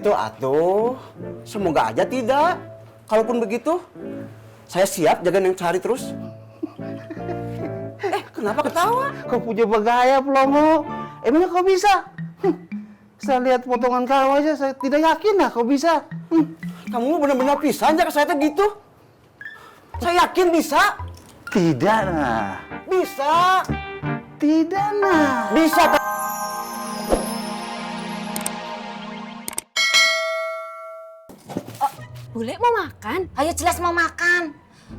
begitu atuh. Semoga aja tidak. Kalaupun begitu, saya siap jaga Neng Sari terus. Kenapa ketawa? Kau punya bergaya, Plomo. Emangnya kau bisa? Saya lihat potongan kau aja, saya tidak yakin lah kau bisa. Kamu benar-benar pisan jaga saya tuh gitu? Saya yakin bisa. Tidak, nah. Bisa. Tidak, nah. Bisa. Bule mau makan? Ayo jelas mau makan.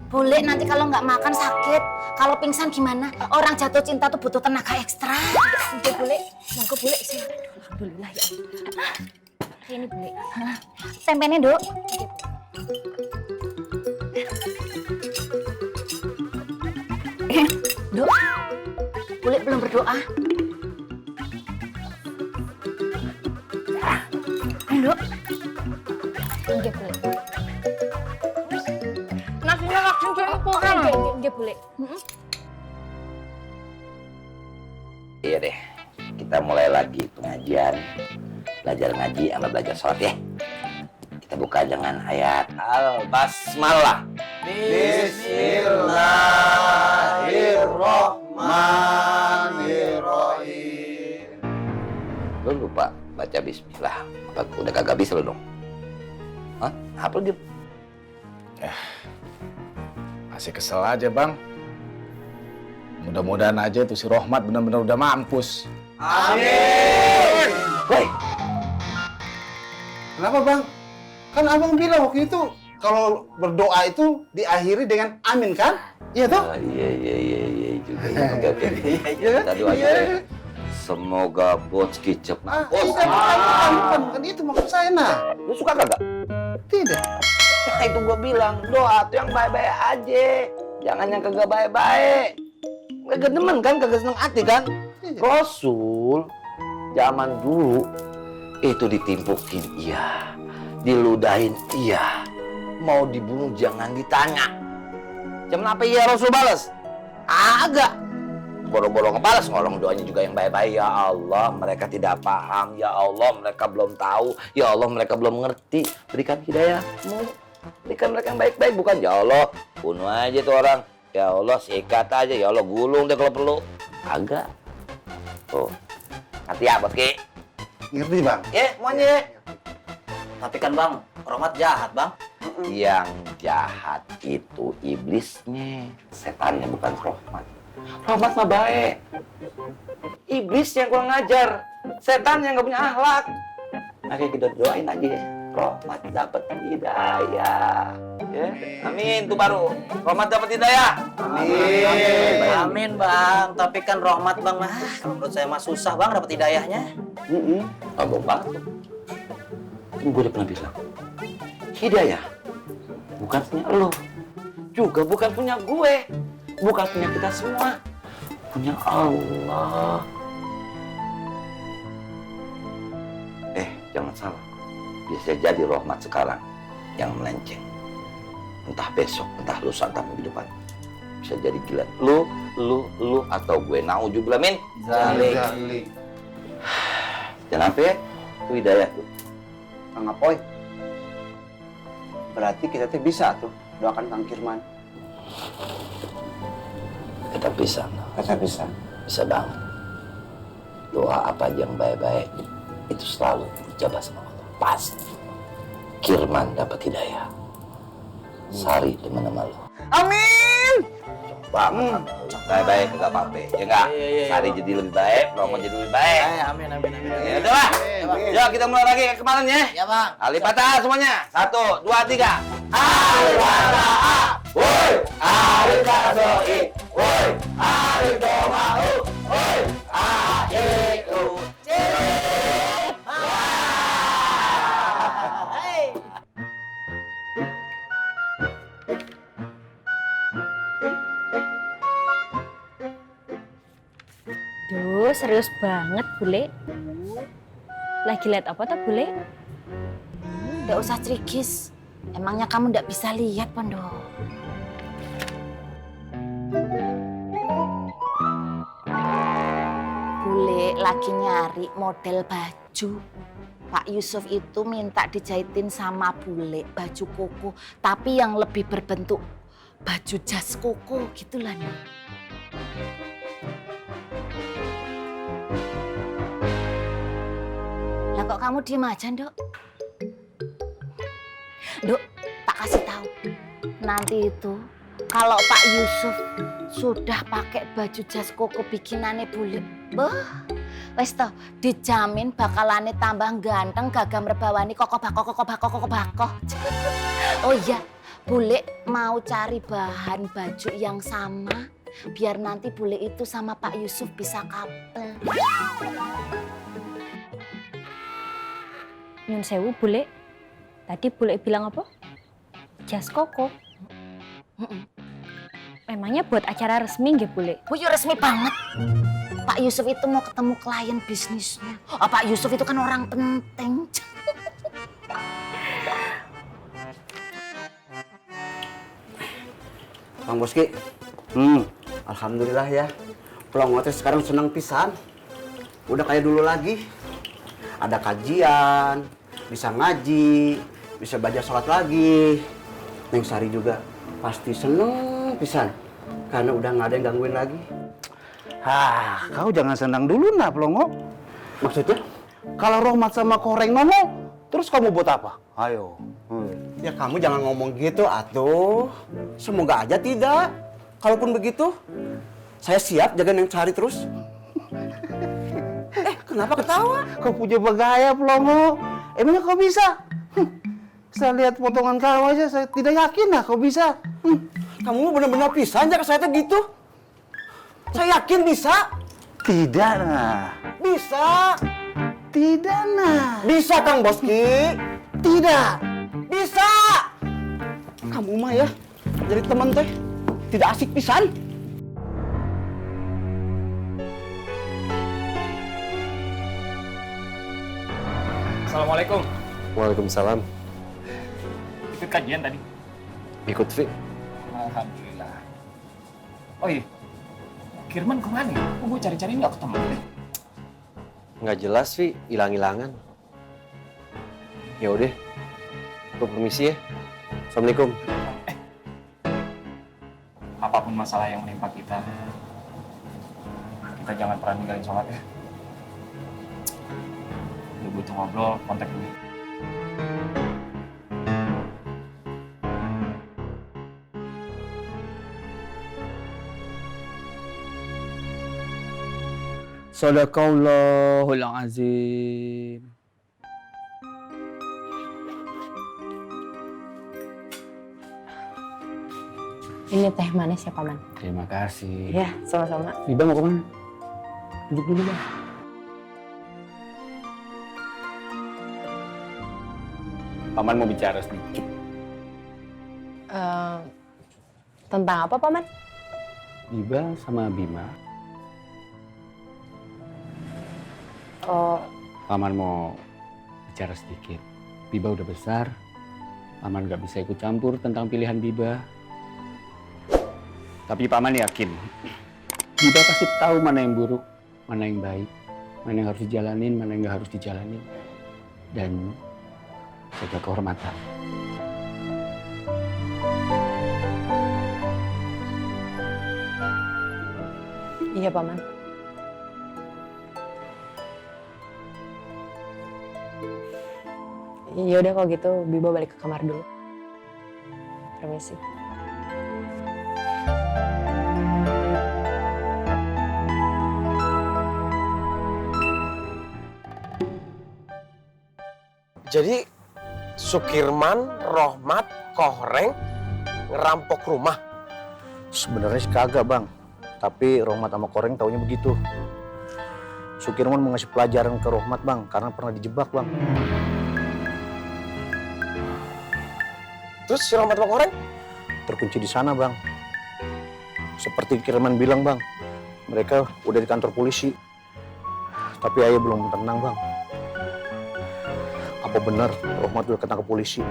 Bule nanti kalau nggak makan sakit. Kalau pingsan gimana? Orang jatuh cinta tuh butuh tenaga ekstra. Oke bule, monggo bule sih. Alhamdulillah ya. Ini bule. Tempenya dok. Dok, bule belum berdoa. Dok. Oke bule. Nasinya langsung kurang. Oke bule. Iya deh, kita mulai lagi pengajian. Belajar ngaji sama belajar sholat ya. Kita buka dengan ayat Al-Basmalah. Bismillahirrahmanirrahim. Lu lupa baca bismillah. Apa udah kagak bisa lu dong? Hah? Apa dia? Masih kesel aja, Bang. Mudah-mudahan aja tuh si Rohmat benar-benar udah mampus. Amin. Woi, Kenapa, Bang? Kan Abang bilang waktu itu kalau berdoa itu diakhiri dengan amin, kan? Iya toh? iya juga. Oke. Kita doa aja. Semoga Bocki cepat. Bukan itu maksud saya, nah. Lu suka kagak? Tidak. Nah, itu gua bilang, doa tuh yang baik-baik aja. Jangan yang kagak baik-baik. Kagak demen kan, kagak seneng hati kan? Rasul zaman dulu itu ditimpukin iya, diludahin iya, mau dibunuh jangan ditanya. Jam apa iya Rasul balas? Agak. Boro-boro ngebalas, ngolong doanya juga yang baik-baik. Ya Allah, mereka tidak paham. Ya Allah, mereka belum tahu. Ya Allah, mereka belum mengerti. Berikan hidayahmu. Berikan mereka yang baik-baik. Bukan, ya Allah, bunuh aja tuh orang. Ya Allah, sikat aja. Ya Allah, gulung deh kalau perlu. Agak. Tuh. Ngerti ya, Botki? Ngerti, Bang? Semuanya. Tapi kan Bang, Rohmat jahat Bang. Yang jahat itu iblisnya. Setannya bukan Rohmat. Rohmat mah baik. Iblis yang kurang ngajar. Setan yang gak punya akhlak. Makanya kita doain aja. Rohmat dapat hidayah. Ya, amin tuh baru. Rohmat dapat hidayah. Amin. Amin Bang, tapi kan Rohmat Bang, menurut saya mah susah Bang dapat hidayahnya. Abang banget. Kan gue udah pernah bilang. Hidayah bukan punya lo. Juga bukan punya gue. Bukan punya kita semua. Punya Allah. Jangan salah. Bisa jadi Rohmat sekarang yang melenceng. Entah besok, entah lusa, entah minggu depan. Bisa jadi gila. Lu atau gue. Nauzubillah min dzalik. Jangan apa ya? Itu hidayah tuh. Kang Apoy. Berarti kita tuh bisa tuh doakan Kang Kirman. Kita bisa. Bisa banget. Doa apa aja yang baik-baik itu selalu dijabah sama Allah. Pasti. Kirman dapat hidayah. Sari teman sama lo. Amin. Banget. Baik-baik enggak apa-apa. Ya enggak? Sari jadi lebih baik, Romo jadi lebih baik. Amin. Ya udah lah. Yuk kita mulai lagi ke kemarin ya. Ya Bang. Alifata semuanya. 1, 2, 3. Alifata. Woi, alifata doi. Woi, alifata mau. Woi, aiu. Duh, serius banget, Bule. Lagi lihat apa tuh, Bule? Nggak usah cerigis. Emangnya kamu nggak bisa lihat, Pondo? Bule lagi nyari model baju. Pak Yusuf itu minta dijahitin sama bule baju koko, tapi yang lebih berbentuk baju jas koko gitulah nih. Lah kok kamu diem aja, Nduk? Nduk, tak kasih tahu. Nanti itu kalau Pak Yusuf sudah pakai baju jas koko bikinannya bule, wes toh dijamin bakalane tambah ganteng, gagah merbawani, koko bako. Oh iya, bule mau cari bahan baju yang sama biar nanti bule itu sama Pak Yusuf bisa couple. Nyun sewu bule. Tadi bule bilang apa? Jas koko. Memangnya buat acara resmi nggih bule? Oh iya resmi banget. Pak Yusuf itu mau ketemu klien bisnisnya. Oh, Pak Yusuf itu kan orang penting. Bang Boski, alhamdulillah ya. Pelongo teh sekarang senang pisan. Udah kayak dulu lagi. Ada kajian, bisa ngaji, bisa baca sholat lagi. Neng Sari juga pasti seneng pisan. Karena udah nggak ada yang gangguin lagi. Kau jangan senang dulu nah Pelongo. Maksudnya? Kalau Rohmat sama Koreng ngomong, terus kamu buat apa? Ayo. Ya kamu jangan ngomong gitu atuh. Semoga aja tidak. Kalaupun begitu, saya siap jaga Neng Sari terus. Kenapa ketawa? Kau punya bagaya Pelongo. Emangnya kau bisa? Saya lihat potongan kau aja, saya tidak yakin lah kau bisa. Kamu benar-benar pisan jaga saya tuh gitu. Saya yakin bisa. Tidak nah. Bisa. Tidak nah. Bisa Kang Boski. Tidak. Bisa. Kamu mah ya jadi teman teh tidak asik pisan. Assalamualaikum. Waalaikumsalam. Ikut kajian tadi? Ikut, Vi. Alhamdulillah. Oh iya, Kirman kemana ya? Kok gue cari-cari nggak ketemu? Nggak jelas, Vi. Hilang-hilangan. Ya udah. Gue permisi ya. Assalamualaikum. Apapun masalah yang menimpa kita jangan pernah ninggalin sholat ya. Lu butuh ngobrol, kontak gue. Sadaqallahul azim. Ini teh manis ya Paman. Terima kasih. Ya, sama-sama. Biba mau kemana? Duduk dulu, Bang. Paman mau bicara sedikit. Tentang apa Paman? Biba sama Bima. Oh, Paman mau bicara sedikit. Biba udah besar. Paman gak bisa ikut campur tentang pilihan Biba. Tapi Paman yakin, Biba pasti tahu mana yang buruk, mana yang baik, mana yang harus dijalanin, mana yang nggak harus dijalanin. Dan jaga kehormatan. iya Paman. Ya udah kalau gitu Biba balik ke kamar dulu. Permisi. Jadi Sukirman, Rohmat, Koreng ngerampok rumah. Sebenarnya sih kagak Bang. Tapi Rohmat sama Koreng taunya begitu. Sukirman mau ngasih pelajaran ke Rohmat Bang, karena pernah dijebak Bang. Terus si Rohmat sama Koreng? Terkunci di sana Bang. Seperti Kirman bilang Bang, mereka udah di kantor polisi. Tapi ayah belum tenang Bang. Apa benar Rohmat udah ketangkep polisi?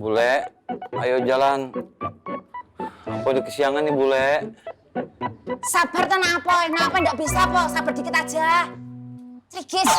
Bule, ayo jalan. Aku udah kesiangan nih, Bule. Sabar tenang apa? Kenapa nggak bisa, Po? Sabar dikit aja. Trigis.